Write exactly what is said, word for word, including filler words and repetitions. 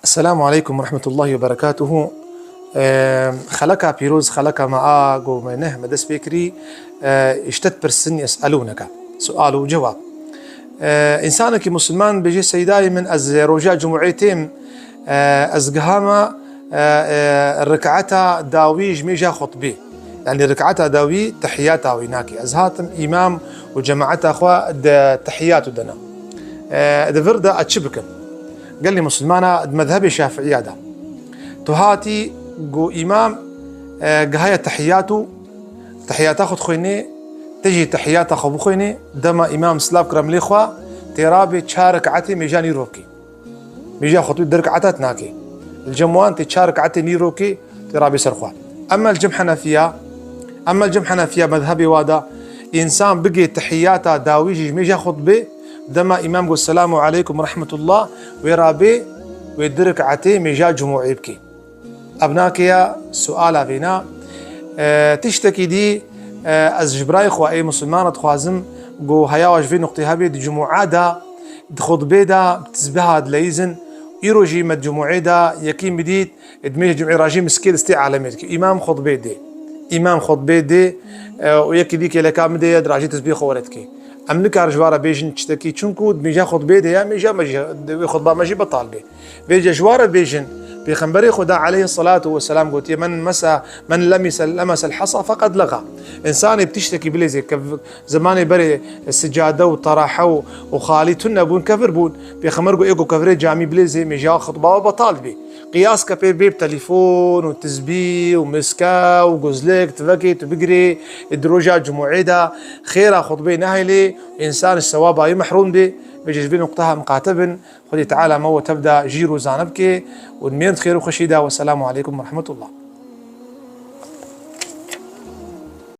Esselamu aleykum ve rahmetullahi ve berekatuhu. Eee, xeleka pîroz, xeleka me a ku me neh me dest pê kirî, eee, îştet pirsin, yeselûneke. Sual û cewab. Eee, însanekî musulman bêje, Seydayê min, ez roja cumûê têm, eee, ez gihama, eee, eee, rikata dawî ji mêja xutbê. Yanî rikata dawî tehiyata wî nake. Ez hatim îmam û cemaeta xwe di tehiyatû de ne. Eee, di vir de ez çi bikim? Gelî musulmana di mezhebê Şafiiya de. Tu hatî ku îmam, e, gihaya tehiyatû, tehiyata xwe dixwînê, te jî tehiyata xwe bixwînê, dema îmam silav kira milê xwe, tê rabê çar rikatê mêja nîrokê. Mêja xutbê du rikata tu nakê. Li cem wan tê çar rikatê nîrokê tê rabê ser xwe. Ema li cem Henefiya, ema li cem Henefiya mezhebê wa de, însan bigê tehiyata dawî jî ji mêja xutbê, dema îmam got, "Selamu aleykum ve rahmetullah", wê rabê, wê du rikatê mêja cumûê bikê. Ev nake ya suala vêna. E, tiştekî dî, e, ez ji birayê xwe ê musulmana dixwazim, ku heya wa ji vê nuqtê hebe, di cumûa de, di xutbê de, tizbiha dileyîzin, îro jî me di cumûê de, yekî min dît, Ê di mêj cumê rajî miskê distê alemê dike. Îmam xutbê dê. Îmam xutbê dê, e, û yekî dî kêleka min dê ye, di rajî tizbî xwe were dike. Em nikar ji wa re bêjin tiştekî, çunku di mêja xutbê de ya, mêja me jî, di wê xutba me jî betal bê. Vêce ji wa re bêjin, Pêxemberê Xuda aleyhisselatu vesselam gotiye, "Men mesa, men lemisa, lemesel hasa feqed lega." Însanê bi tiştekî bilêzê, kev-, Zimanê berê sicade û terahe û, û xalî tune bûn, kevir bûn. Pêxember got, ê ku kevirê camî bilêzê, mêja xutba we betal dibê. Qiyas ke pê bê bi telefon û tizbî û miske û guzlik, tivekê tu bigirê, di roja cumûê de xêra xutbê nehêlê, însan ji sewaba wî mehrûm dê. Vêce ji vê nuqteha em qate bin, Xwedê Teala me we tev de jîr û zane bike û di mêr di xêr û xweşî de. Wesselamu aleykum ve rahmetullah.